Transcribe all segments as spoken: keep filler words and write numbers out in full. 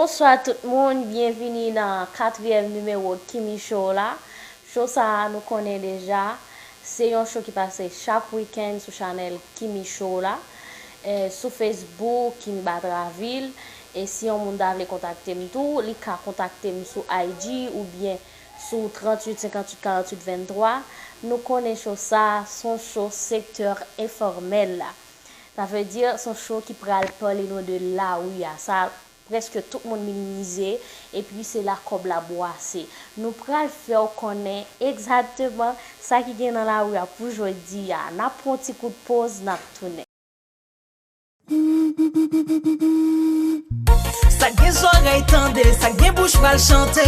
Bonswa tout moun, byenvini nan katriyèm nimewo Kimi Show la. Show sa a, nou konnen deja, se yon show ki pase chak wikenn sou chanèl Kimi Show la. Eh, sou Facebook, Kimi Batraville. E si yon moun ta vle kontakte m tou, li ka kontakte m sou I G oubyen sou tranntuit senkantuit karanntuit venntwa. Nou konnen show sa a, se yon show sektè enfòmèl la. Sa vle di, se yon show ki pral pale nou de lari a. Sa prèske tout moun minimize, epi se la kòb la bwase. Nou pral fè w konnen egzakteman sa ki gen nan lari a pou jodi a. N ap pran yon ti kout poz, n ap tounen. Sa k gen zòrèy tande, sa k gen bouch pral chante.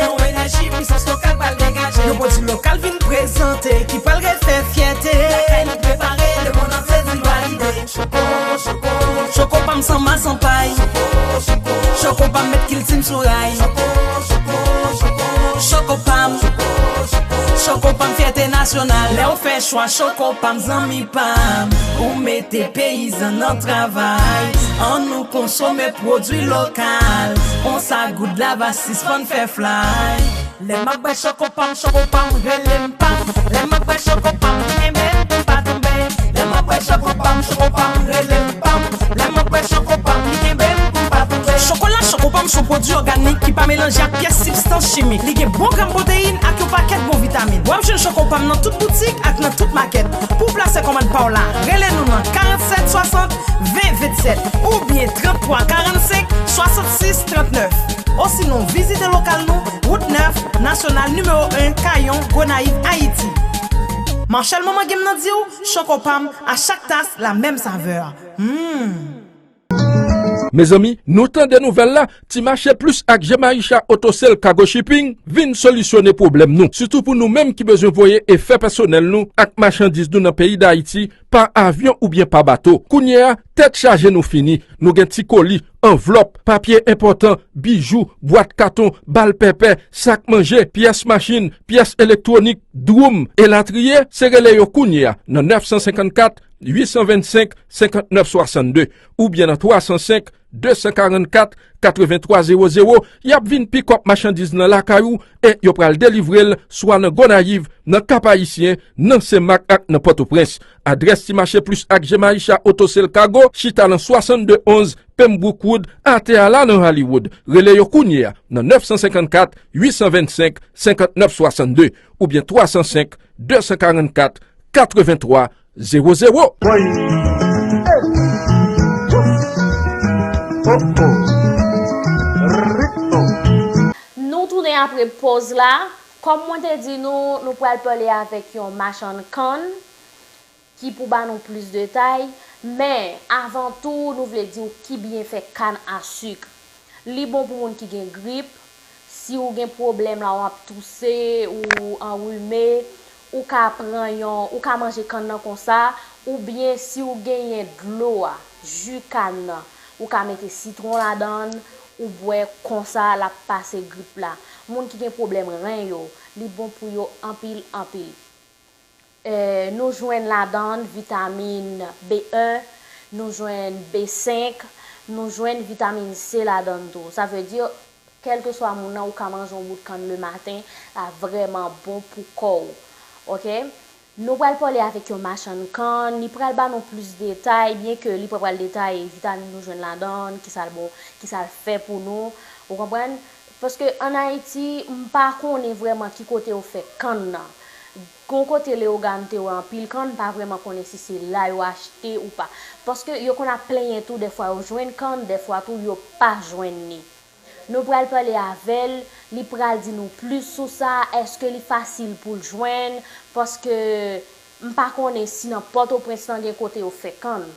Nan Energy, pwisans lokal pral degaje. Yon pwodui lokal vin prezante, ki pral refè fyète. Lakay nou prepare, lemonn ap sezi l valide. Choko, choko, choko pa m san ma san pay. Choko, choko, choko pa m met kilti m sou ray. Choko, choko, choko, choko pa m. Choko, choko, choko pa m fyète nasyonal. Lè w fè chwa choko pa m zanmi pa m. Ou mete peyizan nan travay. Ann nou konsome pwodui lokal. Konsa goud la va sispann fè flay. Lè m ap bwè choko pa m, choko pa m, rele m pa m. Lè m ap bwè choko pa m, li kenbe m pou m pa tonbe. Lè m ap bwè choko pa m, choko pa m, rele m pa m. Lè m ap bwè choko pa m, li kenbe m pou m pa tonbe. Chokola choko pa m se yon pwodui òganik ki pa melanje ak pyès sibstans chimik. Li gen bon grenn pwoteyin ak yon pakèt bon vitamin. W ap jwenn choko pa m nan tout boutik ak nan tout makèt. Pou w plase kòmand pa w la, rele nou nan karannsèt swasant ven vennsèt oubyen tranntwa karannsenk swasannsis trannèf. Osinon, vizite lokal nou, wout nèf, Nasyonal nimewo en, Kayon, Gonayiv, Ayiti. Machèl manman gen m nan di w, choko pa m, a chak tas, la menm savè. Humm. Mezanmi, nou tande nouvèl la, Ti Mache Plis ak Jemaisha Autosale Cargo Shipping vin solisyone pwoblèm nou, sitou pou nou menm ki bezwen voye efè pèsonèl nou ak machandiz nou nan peyi Dayiti pa avyon oubyen pa bato. Kounye a, tèt chaje nou fini. Nou gen ti koli, anvlòp, papye enpòtan, bijou, bwat katon, bal pèpè, sak manje, pyès machin, pyès elektwonik, dwoum, elatriye, se rele yo kounye a nan nèf san senkannkat, uit san vennsenk, senkannèf swasannde, oubyen nan twa san senk, de san karannkat, katrevenntwa zewo zewo, y ap vin pikòp machandiz nan lakay ou e yo pral delivre l swa nan Gonayiv, nan Kap Ayisyen, nan Senmak ak nan Pòtoprens. Adrès Ti Mache Plis ak Jemaisha Autosale Cargo chita nan swasannde onz Pembrook Road, atè a la nan Hollywood. Rele yo kounye a nan nèf san senkannkat, uit san vennsenk, senkannèf swasannde oubyen twa san senk, de san karannkat, katrevenntwa zewo zewo. Nou tounen apre poz la. Kòm mwen te di nou, nou pral pale avèk yon machann kann ki pou ba nou plis detay. Men, avan tou, nou vle di w ki byenfè kann a sik. Li bon pou moun ki gen grip, si w gen pwoblèm la, w ap touse, ou anrime, ou ka pran yon, ou ka manje kann nan konsa, oubyen si w genyen dlo a, ji kann nan, ou ka mete sitwon ladan l, ou bwè konsa, l ap pase grip la. Moun ki gen pwoblèm ren yo, li bon pou yo anpil, anpil. Eh, nou jwenn ladan l vitamin B en, nou jwenn B senk, nou jwenn vitamin C ladan l tou. Sa vle di, kèlkeswa moun nan, ou ka manje yon bout kann lematen, l ap vrèman bon pou kò w. Oke? Nou pral pale avèk yon machann kann, li pral ba nou plis detay, byenke li pa pral detaye vitamin nou jwenn ladan l, kisa l bon, kisa l fè pou nou. Ou konprann? Paske ann Ayiti, m pa konnen vrèman ki kote yo fè kann nan. Gon kote Leyogàn te wè anpil kann, m pa vrèman konnen si se la yo achte ou pa. Paske yo konn ap plenyen tou, dèfwa yo jwenn kann, dèfwa tou yo pa jwenn li. Nou pral pale avè l, li pral di nou plis sou sa, èske li fasil pou l jwenn, paske m pa konnen si nan Pòtoprens lan gen kote yo fè kann.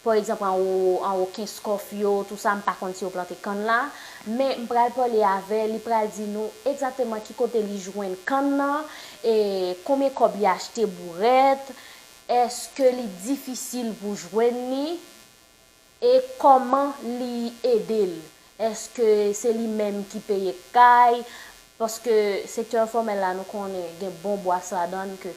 Pa egzanp, anwo, anwo Kenskòf yo, tou sa, m pa konn si yo plante kann la, men m pral pale avè l, li pral di nou egzakteman ki kote li jwenn kann nan, e konbyen kòb li achte bourèt, èske li difisil pou jwenn li, e kòman li ede l. Èske se li menm ki peye kay? Paske sektè enfòmèl la, nou konnen gen bon bwas ladan l ke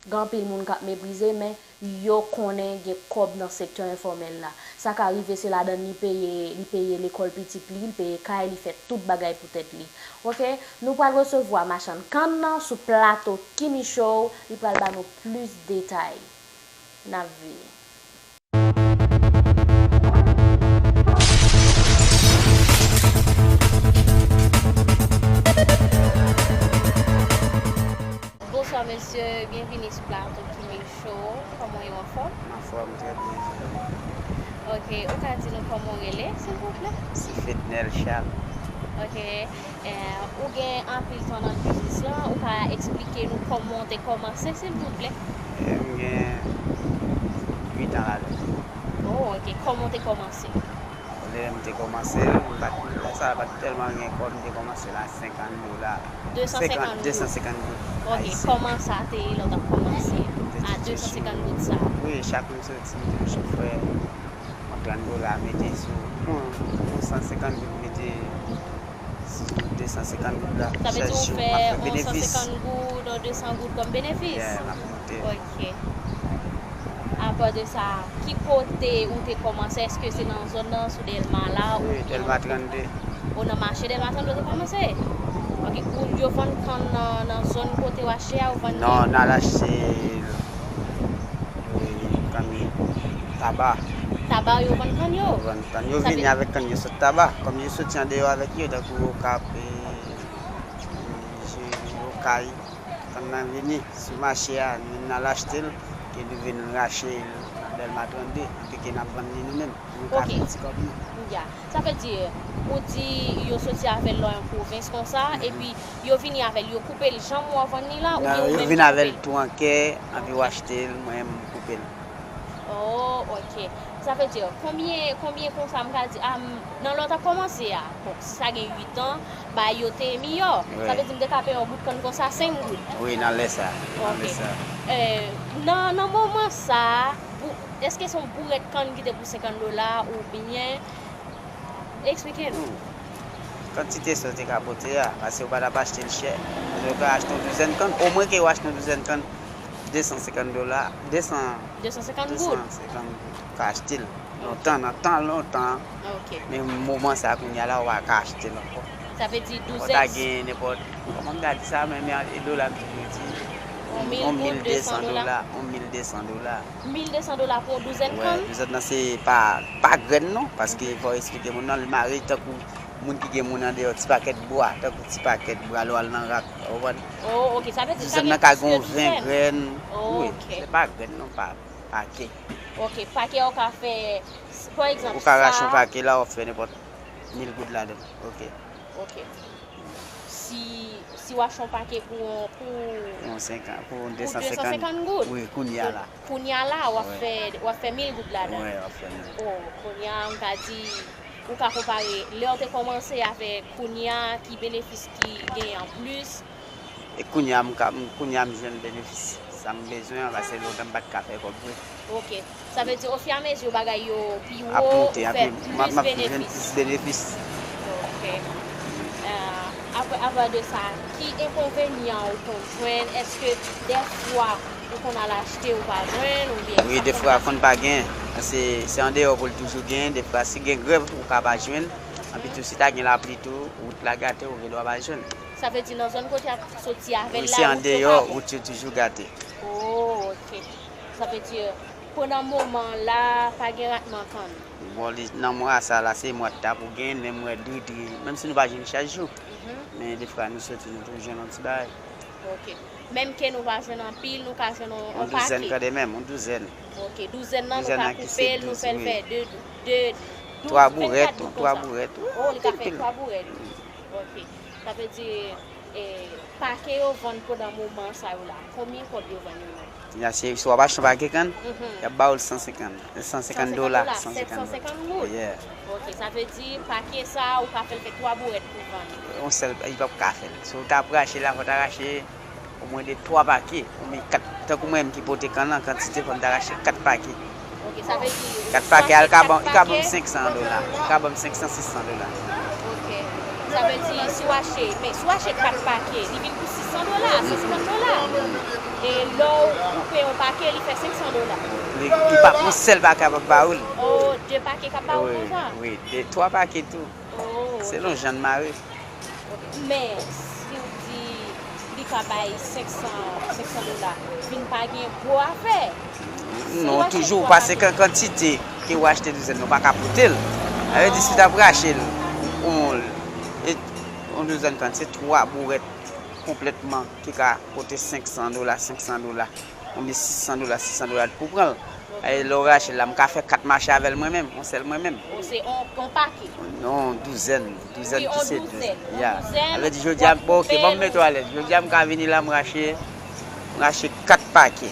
gen anpil moun k ap meprize, men Yo konnen gen kòb nan sektè enfòmèl la. Sa ka rive se ladan li peye, li peye lekòl pitit li, li peye kay, li fè tout bagay pou tèt li. Oke, nou pral resevwa machann kann nan sou plato Kimi Show, li pral ba nou plis detay. N ap vini. Bonswa mesye, byenvini sou plato Kimi Show. Kòman w ye, w anfòm? M anfòm, trè byen, jodi. Oke, ou ka di nou kòman w rele, silvouplè? Se Fednel Charles. Oke, eh, ou gen anpil tan nan biznis lan, ou ka eksplike nou kòman w te kòmanse, silvouplè? Eh, m gen uit an ladan. Oh, oke, kòman w te kòmanse? Lè m te kòmanse l, m pa t, lè sa a pa t tèlman gen kòb, m te kòmanse l a senkant dola. De san senkant goud. De san senkant goud. Ok, ayisyen. Kòman sa te ye lè w t ap kòmanse a de san senkant goud sa? Wi, chak lè m soti, m te yon chofè, yon trant dola, mete sou, yon, yon san senkant goud, mete sou de san senkant goud la. Sa vle di ou fè yon san senkant goud, yon de san goud kòm benefis? Yeah, m ap monte. Ok. Apa de sa, ki kote ou te kòmanse? Èske se nan zòn nan, sou Dèlma la? Wi, Dèlma trannde. Ou nan mache Dèlma trannde ou te kòmanse? Ok, ou, yo vann kann nan, nan zòn kote w achte a, ou vann li? Non, n al achte l, wi, kann Taba. Taba yo vann kann yo? Yo vann kann. Yo vini avèk kann yo sot Taba. Kòm yo soti andeyò avèk yo, tankou Okap, e, e, Okay. Kann nan vini sou mache a, nou, n al achte l, ke nou vin rache l nan Dèlma trannde, anpi ke n ap vann li nou menm. Nou ka fè ti kòb nou. Ya. Sa vle di, ou di yo soti avè l nan yon pwovens konsa, epi yo vini avè l, yo koupe l jan mwen vann li la, oubyen ou menm ki koupe l? Non, yo vin avè l tou an kè, anpi yo achte l, mwen menm m koupe l. Oh, ok. Sa vle di, konbyen, konbyen konsa m ka di, a, m, nan lè w t ap kòmanse a, bon, si sa gen uit an, bagay yo te miyò. Sa vle di m te ka peye yon bout kann konsa senk goud. Wi, nan lè sa. Nan lè sa. Eh, nan, nan moman sa, bou-, èske se yon bourèt kann ki te pou senkant dola oubyen, eksplike nou. Kantite sa w te ka pote a, paske w pa t ap achte l chè. Ou ka achte yon douzèn kann, omwen ke w achte yon douzèn kann, de san senkant dola, de san, de san senkant goud. De san senkant goud. Ou ka achte l. Lontan, nan tan lontan. Ok. Men moman sa a kounye a la, ou pa ka achte l ankò. Sa vle di douzèn. Ou ta gen nenpòt, kòman m ta di sa, men, men e dola m toujou di. Yon mil goud, de san dola. Yon mil de san dola. Mil de san dola pou yon douzèn kann? Wè, douzèn nan se pa, pa grenn non, paske fò w eksplike moun nan, li mare tankou moun ki gen moun andeyò, ti pakèt bwa, tankou ti pakèt bwa lè w al nan rak, ou konprann? Oh, ok, sa vle di sa gen plis ke douzèn. Douzèn nan ka gen yon ven grenn. Oh, wi, ok. Se pa grenn non, pa, pake. Ok, pake a ou ka fè, pa egzanp, ou ka rache yon pake la, w ap fè nenpòt mil goud ladan l. Ok. Ok. Si, si w achte yon pake pou, pou, pou yon senkant, pou de san senkant goud. Wi, kounye a la. Kounye a la, w ap fè, w ap fè mil goud ladan. Wi, w ap fè mil. Oh, kounye a, m ka di, ou ka konpare lè w te kòmanse avèk kounye a, ki benefis ki genyen anplis? E kounye a, m ka, m, kounye a, m jwenn benefis sa m bezwen an, paske lontan m pa t ka fè kòb vre. Ok. Sa vle di, ofiramezi bagay yo pi wo, ou fè plis benefis. Ap monte, ap, m ap, m ap jwenn plis benefis. Ok. Eh, apre, apa de sa, ki enkonvenyan ou konn jwenn? Èske dèfwa ou konn al achte, ou pa jwenn, oubyen sa konn pase? Wi, dèfwa konn pa gen. Se, se andeyò pou l toujou gen. Dèfwa, si gen grèv, ou ka pa jwenn. Anpi tou, si ta gen lapli tou, wout la gate, ou gen dwa pa jwenn. Sa vle di, nan zòn kote y ap soti avè l la, wout yo pa bon? Wi, se andeyò, wout yo toujou gate. Oh, ok. Sa vle di, pandan moman la, pa gen ratman kann? Bon, li, nan mwa sa la, se mwa t ap ou gen, men m wè dri dri. Menm si nou pa jwenn chak jou, men defwa nou soti, nou toujou jwenn yon ti bagay. Ok. Menm ke nou pa jwenn anpil, nou ka jwenn yon, yon pake? Yon douzèn kanmenm, yon douzèn. Ok, douzèn nan, nou ka koupe l, nou fè l fè de, de, douz, vennkat bout konsa. Twa bourèt, wi. Oh, li ka fè twa bourèt. Ok. Sa vle di, eh, pake yo vann pandan moman sa yo la, konbyen kòb yo vann yo menm? Ya, se, si w ap achte yon pake kann, y ap ba w l san senkant, san senkant dola, san senkant dola. Sèt san senkant goud? Yeah. Ok, sa vle di, pake sa, ou ka fè l fè twa bourèt pou vann. Yon sèl, li p ap ka fè l. Si w t ap rache la, fò w ta rache omwen de twa pake, oubyen kat, tankou mwen menm ki pote kann nan, kantite fò m ta rache kat pake. Ok, sa vle di, kat pake a, li ka ban, li ka ban m senk san dola. Li ka ban m senk san, sis san dola. Ok. Sa vle di, si w achte, men si w achte kat pake, li vin pou sis san dola, san senkant dola. E lè w koupe yon Pake, li fè senk san dola. Li, li p ap yon sèl pake ap ba ou l. Oh, de pake k ap ba ou konsa? Wi, de, twa pake tou. Oh, selon jan l mare. Men, si w di li ka bay senk san, senk san dola, vin pa gen gwo afè. Non, toujou, paske kan-, kantite ke w achte douzèn nan, ou pa ka pote l. Sa vle di, si w t ap rache l, yon, e, yon douzèn kann, se twa bourèt konplètman ki ka pote senk san dola, senk san dola, oubyen sis san dola, sis san dola pou pran l. E lè w rache l la, m ka fè kat mache avè l mwen menm, yon sèl mwen menm. Ou se on, on pake. Non, douzèn, douzèn ki se douz. Ya. Sa vle di, jodi a, bon, ok, ban m mete w alèz. Jodi a, m ka vini la, m rache, m rache kat pake.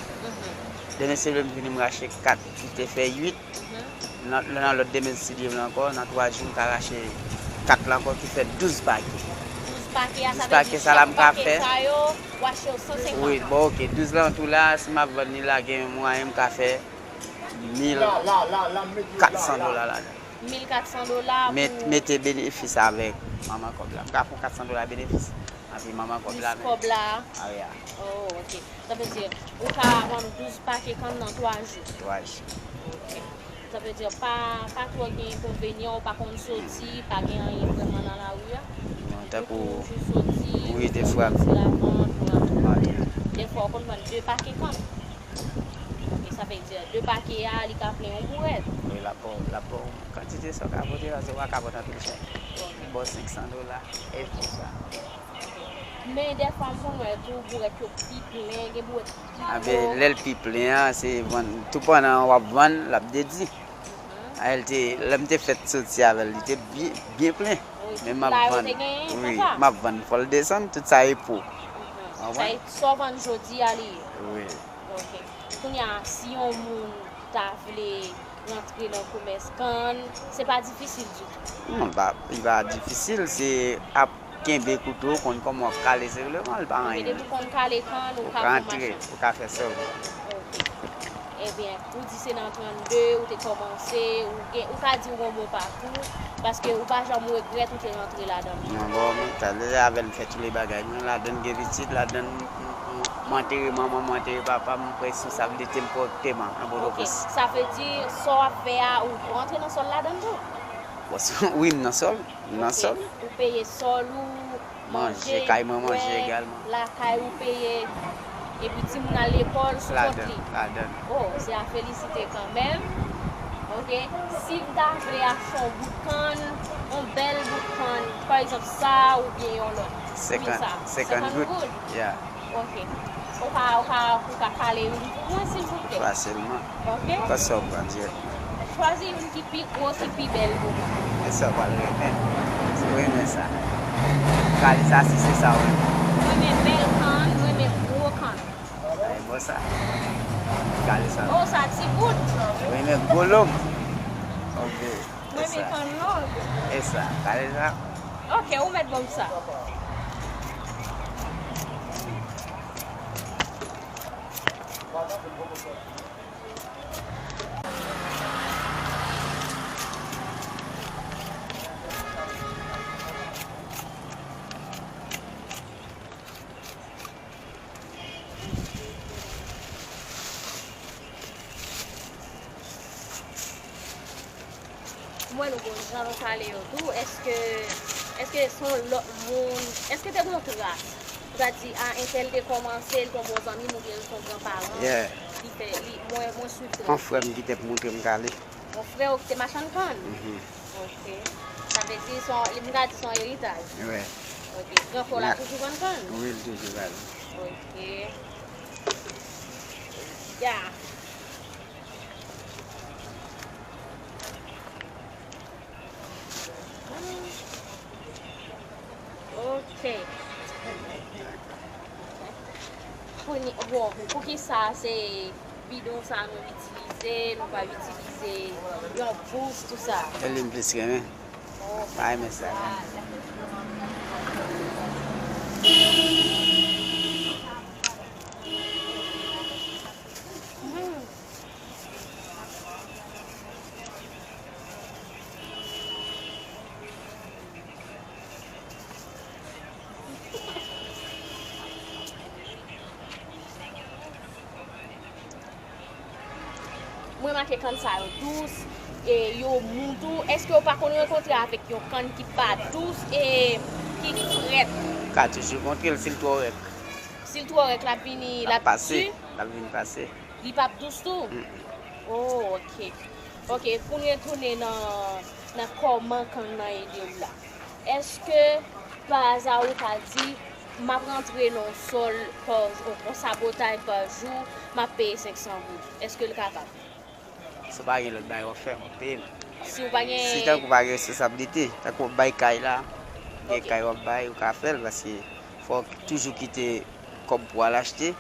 Demen, se vle m vini, m rache kat, ki te fè uit. Nan, nan lòt demen, si Dye vle ankò, nan twa jou, m ka rache kat la ankò, ki fè douz pake. Douz pake a, sa vle di chak pake sa yo, w achte yo san senkant. Wi, bon, ok, douz lan tou la, si m ap vann li la, gen mwayen m ka fè mil kat san dola ladan. Mil kat san dola pou mete benefis avèk manman kòb la. M ka fè yon kat san dola benefis. Epi manman kòb la menm. Plis kòb la. Ah, ya. Oh, ok. Sa vle di, ou ka vann douz pake kann nan twa jou. Twa jou. Ok. Sa vle di, pa, pa twò gen enkonvenyan, ou pa konn soti, pa gen anyen vrèman nan lari a. Non, tankou, ou toujou soti, wi, ou defwa, soti lavant, ou rantre. Defwa, ou konn vann de pake kann. Ok, sa vle di, de pake a, li ka plen yon bourèt. Wi, l ap ba w, l ap ba w kantite sa w ka pote, paske ou pa ka pote anpil chak. Ok. Li ba w senk san dola, e pou sa. Men dèfwa m konn wè tou bourèt yo pi plen, gen bourèt ki pi gwo. Lè l pi plen an, se vann, tou pandan w ap vann, l ap dedi. A, l te, lè m te fèt soti avè l, li te byen, byen plen. Men m ap vann, wi, m ap vann, fò l desann, tout sa e po. Sa e sa w vann jodi a li ye. Wi. Ok. Kounye a, si yon moun ta vle rantre nan komès kann, se pa difisil ditou. Non, li pa, li pa difisil, se ap kenbe kouto, konn kòman w ap kale sèlman, li pa anyen. Depi w konn kale kann, ou ka fè machin. Ou ka fè sa w vle. Ok. Ebyen, ou di se nan trannde ou te kòmanse, ou gen, ou ka di w gen yon bon pakou, paske ou pa janm regrèt ou te rantre ladan l. Non, bon, mwen, talè avè l, m fè tout lè bagay mwen ladan l, gen pitit ladan l, m, m, m, m antere manman m, m antere papa m, m pran responsablite m kòrèkteman nan Pòtoprens. Ok, sa vle di, sa w ap fè a, ou, ou antre nan sòl ladan l tou? Bon, wi, m nan sòl, m nan sòl. Ok, ou peye sòl ou, manje, kay mwen manje egalman. Lakay ou peye, epi timoun al lekòl sou kont li. Ladan, ladan. Oh, se a felisite kanmenm. Ok, si m ta vle achte yon bout kann, yon bèl bout kann, pa egzanp sa oubyen yon lòt. Wi, sa, senkant goud. Ya. Ok. Ou ka, ou ka, ou ka kale youn pou mwen, silvouplè? Fasilman. Ok. Kòb sa w pran dirèkteman. Chwazi youn ki pi gwo, ki pi bèl pou mwen. E sa w pral renmen. Si w renmen sa. Kale sa, si se sa w renmen. Mwen renmen bèl kann, mwen renmen gwo kann. Ay, bon sa. Kale sa. Oh, sa ti bout. Ou renmen gwo lòm. Ok. Mwen renmen kann long. E sa. Kale sa. Ok, ou mèt ban m sa. M wè nou gon jan nou kale yo tou. Èske, èske se yon lòt moun? Èske te gon tras? Ou ta di, a, entèl te kòmanse, l te yon bon zanmi m oubyen l te yon granparan ki fè li, mwen, mwen swiv tras. Yon frè m ki te montre m kale. Yon frè w ki te machann kann? Mhm. Ok. Sa vle di, se yon, m ka di se yon eritaj? Wi. Ok. Granfrè w la toujou vann kann? Wi, l toujou vann. Ok. Ya. Ok. Kounye, bon, poukisa se bidon sa nou itilize, nou pa itilize yon bous, tou sa? E li m plis renmen. Oh. Pa renmen sa. Hmm. Remake kann sa yo dous, e yo mou tou. Èske w pa konn rankontre avèk yon kann ki pa dous e ki frèt? Ou ka toujou kontre l si l twò rèk. Si l twò rèk, l ap vini, l ap pase, di? L ap vin pase. Li p ap dous tou? Mm. Oh, ok. Ok, pou n retounen nan, nan kòman kann nan ede w la. Èske, pa aza, ou ka di, m ap rantre nan yon sòl pa, yon sabotay pa jou, m ap peye senk san goud? Èske l kapab? Si w pa gen lòt bagay w ap fè, w ap peye l. Si w pa gen Si tankou w pa gen responsablite, tankou w ap bay kay la, gen kay w ap bay, ou ka fè l, paske fò w toujou kite kòb pou w al achte,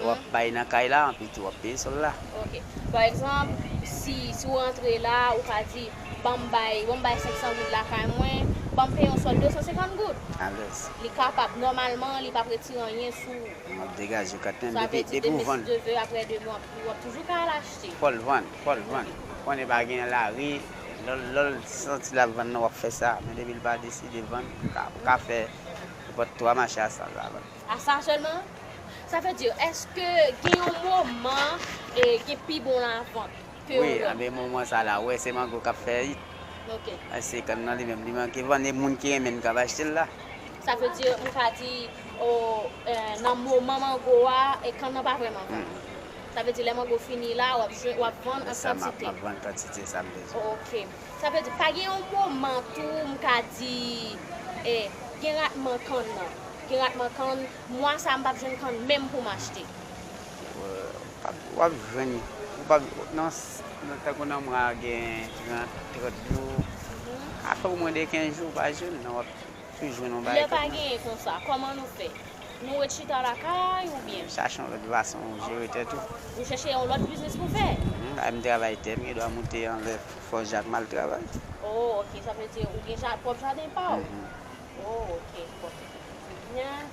w ap bay nan kay la, anpi tou w ap peye sòl la. Ok. Pa egzanp, si, si w rantre la, ou ka di, ban m bay, ban m bay senk san goud lakay mwen, ban m peye yon sòl de san senkant goud. Alèz. Li kapab, nòmalman, li p ap retire anyen sou ou. W ap degaje w kanmenm. Sa vle di depi, depi w vann. Demen si Dye vle, apre demen, w ap, w ap toujou ka al achte. Fò l vann, fò l vann. Konnen pa gen lari, lè l, lè l santi l ap vann nan, w ap fè sa. Men depi l pa deside vann, ou ka, ou ka fè nenpòt twa mache a sa l pa vann. A sa sèlman? Sa vle di, èske gen yon moman, e, gen pi bon lavant ke yon lòt? Wi, anben moman sa la, ou wè se mango k ap fè it. Ok. Paske kann nan li menm, li manke vann, e moun ki renmen l k ap achte l la. Sa vle di, m ka di, o, e, nan moman mango a, e kann nan pa vrèman vann. Mm. Sa vle di, lè mango fini la, w ap jwenn, w ap vann an kantite. Sa m ap, m ap vann kantite sa m bezwen. Ok. Sa vle di, pa gen yon moman tou, m ka di, e, gen ratman kann nan. Gen ratman kann, mwa sa a, m p ap jwenn kann menm pou m achte. Ou p ap, w ap jwenn, ou p ap, nan, s-, nan, tankou nan mwa a gen trant, trant jou. Mhm. Apre omwen de kenz jou, ou pa jwenn, non, w ap toujou jwenn yon bagay. Lè pa genyen konsa, kòman nou fè? Nou ret chita lakay oubyen? Chache yon lòt fason jere tèt ou. Ou chèche yon lòt biznis pou fè? Mhm, m travay tè, m gen dwa moute anlè fò jak m al travay. Oh, ok, sa vle di ou gen ja-, pwòp jaden pa w? Mhm. Oh, ok, bon. Byen.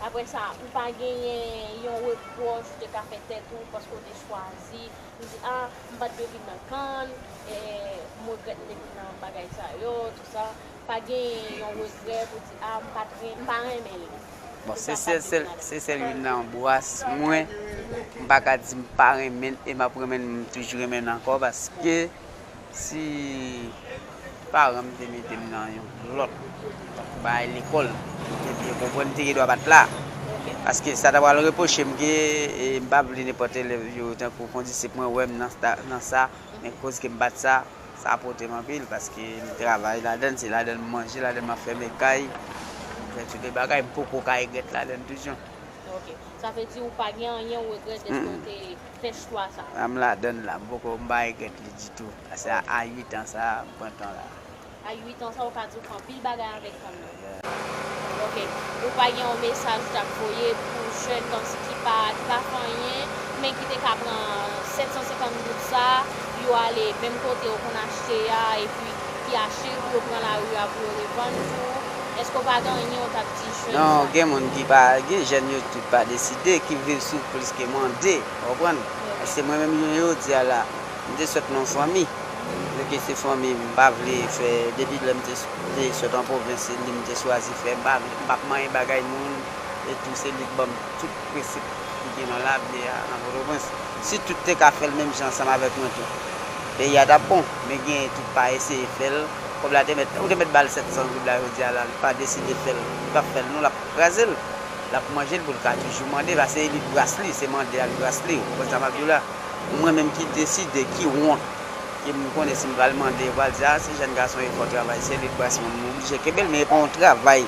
Apre sa, ou pa genyen yon repwòch ou te ka fè tèt ou paske w te chwazi, ou di, a, m pa t dwe vin nan kann, e, m regrèt m te vin nan bagay sa yo, tou sa. Pa gen yon regrè pou di, a, m pa t ren-, m pa renmen l. Bon, se sèl, sèl, se sèl youn nan bwas mwen, m pa ka di m pa renmen l, e m ap renmen l, m toujou renmen l ankò, paske si paran m te mete m nan yon lòt bagay lekòl, m te byen konprann, m te gen dwa pa t la. Paske sa ta pral repwoche m ke, e, m pa vle nenpòt elèv yo, tankou kondisip mwen wè m nan sa, nan sa, men koz ke m pa t sa, sa pote m anpil, paske m travay ladan l, se ladan l m manje, ladan l m ap fèmen kay, m fè tout de bagay, m poko ka regrèt ladan l toujou. Ok. Sa vle di ou pa gen anyen ou regrèt dèske ou te fè chwa sa? A, m ladan l la, m poko, m pa regrèt li ditou. Paske a, a uit an sa, m pran tan la. A uit an sa, ou ka di ou fè anpil bagay avèk kann nan. Ok. Ou pa gen yon mesaj ou t ap voye pou jèn kòmsi ki pa, ki pa fè anyen, men ki te ka pran sèt san senkant goud sa, yo ale menm kote yo konn achte a, epi ki achte pou yo pran lari a pou yo revann tou? Èske w pa gen anyen w t ap di jèn sa? Non, gen moun ki pa, gen jèn yo tout pa deside, ki viv sou plis ke mande, w konprann? Paske mwen menm jounen jodi a la, m te sot nan yon fanmi. Vle ke se fanmi m, m pa vle fè, depi lè m te, te sot an pwovens, se li m te chwazi fè, m pa vle, m p ap manyen bagay moun, e tou se li k ban m tout prensip ki gen nan lavi a, nan Pòtoprens. Si tout te ka fè l menm jan ansanm avèk mwen tou, peyi a t ap bon. Men gen tout pa eseye fè l. Kòb la te mèt, ou te mèt ba l sèt san goud la, jodi a la, li pa deside fè l. Li p ap fè l non, l ap kraze l. L ap manje l pou l ka toujou mande, paske elit bras li, se mande a l bras li. Ou konprann sa m ap di w la? Mwen menm ki deside, ki wont, ke m konnen si m pral mande, yo pral di, a, se jèn gason, e fò travay, se elit bras mwen, m oblije kenbe l, men e pa yon travay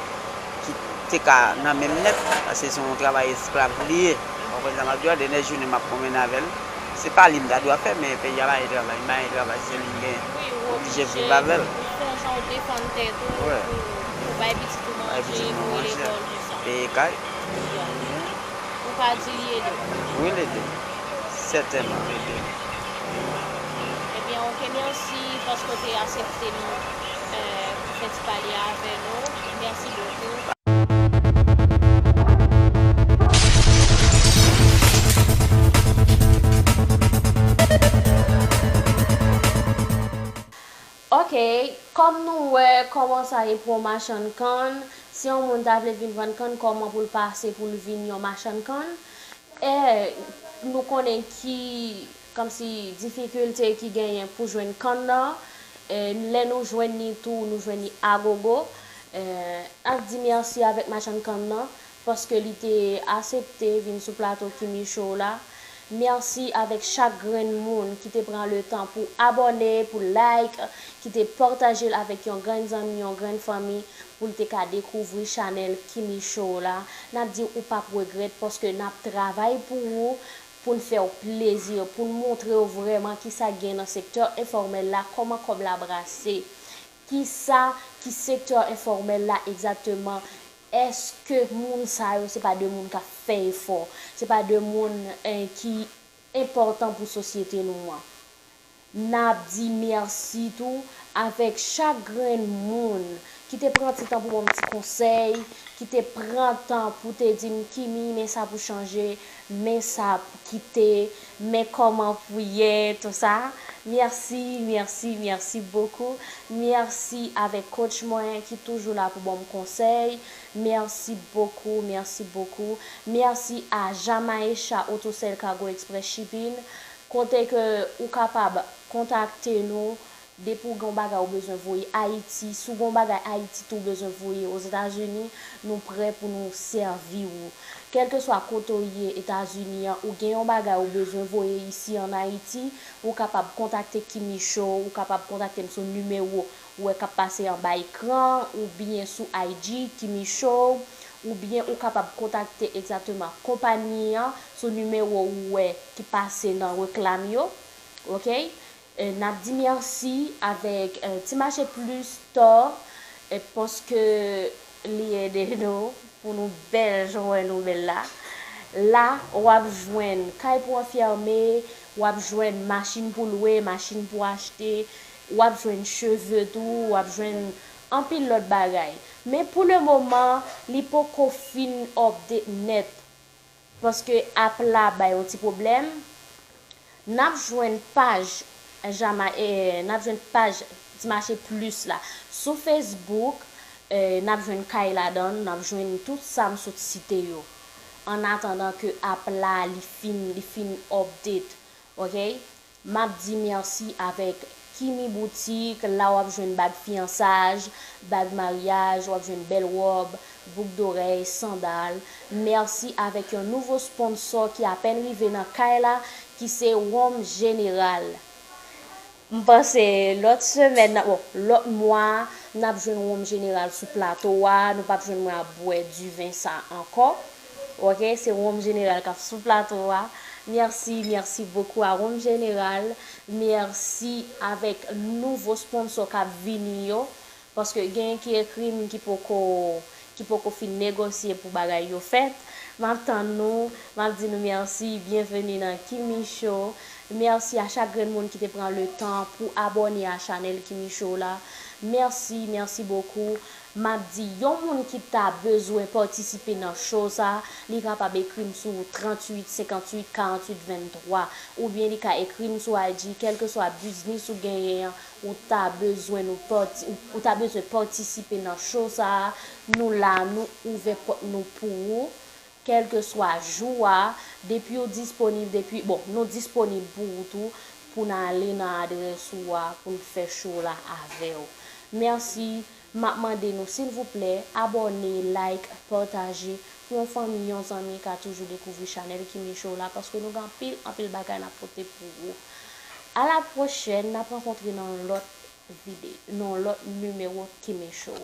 ki te ka nan men m nèt, paske se yon travay esklav li ye. Ou konprann sa m ap di w la? Dènye jounen m ap konmennen avè l. Se pa li m ta dwe fè, men peyi a pa gen travay, m pa gen travay, se li m genyen. M oblije viv avè l. Wi, ou oblije, ou fè yon jan ou defann tèt ou, wi, pou, pou bay pitit ou manje, voye lekòl, tou sa. Peye kay. Ou ka di li ede w? Wi, l ede m. Sètènman, l ede m. Ebyen, ok, mèsi paske w te aksepte nou, eh, pou fè ti pale avè nou. Mèsi bokou. Ok, kòm nou wè kòman sa ye pou yon machann kann, si yon moun ta vle vin vann kann, kòman pou l pase pou l vin yon machann kann? E nou konnen ki kòmsi difikilte ki genyen pou jwenn kann nan. E, lè nou jwenn li tou, nou jwenn li agogo. E, n ap di mèsi avèk machann kann nan, paske li te aksepte vin sou plato Kimi Show la. Mèsi avèk chak grenn moun ki te pran le tan pou abòne, pou like, ki te pataje l avèk yon grenn zanmi, yon grenn fanmi, pou l te ka dekouvri chanèl Kimi Show la. N ap di w ou p ap regrèt, paske n ap travay pou ou, pou n fè w plezi, pou n montre w vrèman kisa k gen nan sektè enfòmèl la, kòman kòb la brase, kisa ki sektè enfòmèl la egzakteman, èske moun sa yo se pa de moun k ap fè efò, se pa de moun, eh, ki enpòtan pou sosyete nou an. N ap di mèsi tou avèk chak grenn moun ki te pran ti tan pou ban m ti konsèy, ki te pran tan pou te di m, Kimi, men sa pou chanje, men sa pou kite, men kòman pou ye, tou sa. Mèsi, mèsi, mèsi bokou. Mèsi avèk coach mwen ki toujou la pou ban m konsèy. Mèsi bokou, mèsi bokou. Mèsi a Jamaesha Auto Sell Cargo Express Shipping. Kote ke ou kapab kontakte nou depi w gen yon bagay ou bezwen voye Ayiti, si w gen yon bagay Ayiti tou w bezwen voye Ozetazini, nou prè pou nou sèvi w. Kèlkeswa kote w ye Etazini an, ou gen yon bagay ou bezwen voye isi ann Ayiti, ou kapab kontakte Kimi Show, ou kapab kontakte m sou nimewo ou wè k ap pase anba ekran, oubyen sou I G Kimi Show, oubyen ou kapab kontakte egzakteman konpayi an sou nimewo ou wè ki pase nan reklam yo. Oke? E, n ap di mèsi avèk, e, Ti Mache Plus Store, e, paske li ede nou pou nou bèl jan w wè nou bèl la. La, w ap jwenn kay pou anfème, w ap jwenn machin pou lwe, machin pou achte, w ap jwenn cheve tou, w ap jwenn anpil lòt bagay. Men pou le moman, li poko fin update nèt. Paske app la bay yon ti pwoblèm. N ap jwenn paj Jama, eh, n ap jwenn paj Ti Mache Plus la sou Facebook. Eh, n ap jwenn kay ladan l, n ap jwenn tout sa m sot site yo. An atandan ke app la li fin, li fin update, oke? M ap di mèsi avèk Kimi Boutique, la w ap jwenn bag fiyansaj, bag maryaj, w ap jwenn bèl wòb, bouk dorèy, sandal. Mèsi avèk yon nouvo sponsò ki apèn rive nan kay la, ki se Wonm Jeneral. M panse lòt semèn nan, bon, lòt mwa, n ap jwenn Wonm Jeneral sou plato a, nou p ap jwenn mwen ap bwè diven sa ankò. Oke, se Wonm Jeneral k ap sou plato a. Mèsi, mèsi bokou a Wonm Jeneral. Mèsi avèk nouvo sponsò k ap vini yo. Paske gen ki ekri m ki poko, ki poko fin negosye pou bagay yo fèt. M ap tann nou, m ap di nou mèsi, byenveni nan Kimi Show. Mèsi a chak grenn moun ki te pran le tan pou abòne a chanèl Kimi Show la. Mèsi, mèsi bokou. M ap di yon moun ki ta bezwen patisipe nan show sa, li kapab ekri m sou tranntuit senkantuit karanntuit venntwa, oubyen li ka ekri m sou I G, kèlkeswa biznis ou genyen an, ou ta bezwen nou pati-, ou, ou ta bezwen patisipe nan show sa a, nou la, nou ouvè pòt nou pou ou, kèlkeswa jou a, depi ou disponib, depi, bon, nou disponib pou ou tou, pou n ale nan adrès ou a, pou n fè show la avè w. Mèsi, m ap mande nou, silvouplè, abòne, like, pataje, pou yon fanmi, yon zanmi ka toujou dekouvri chanèl Kimi Show la, paske nou gen anpil, anpil bagay n ap pote pou ou. A la pwochèn, n ap rankontre nan lòt vide-, nan lòt nimewo Kimi Show.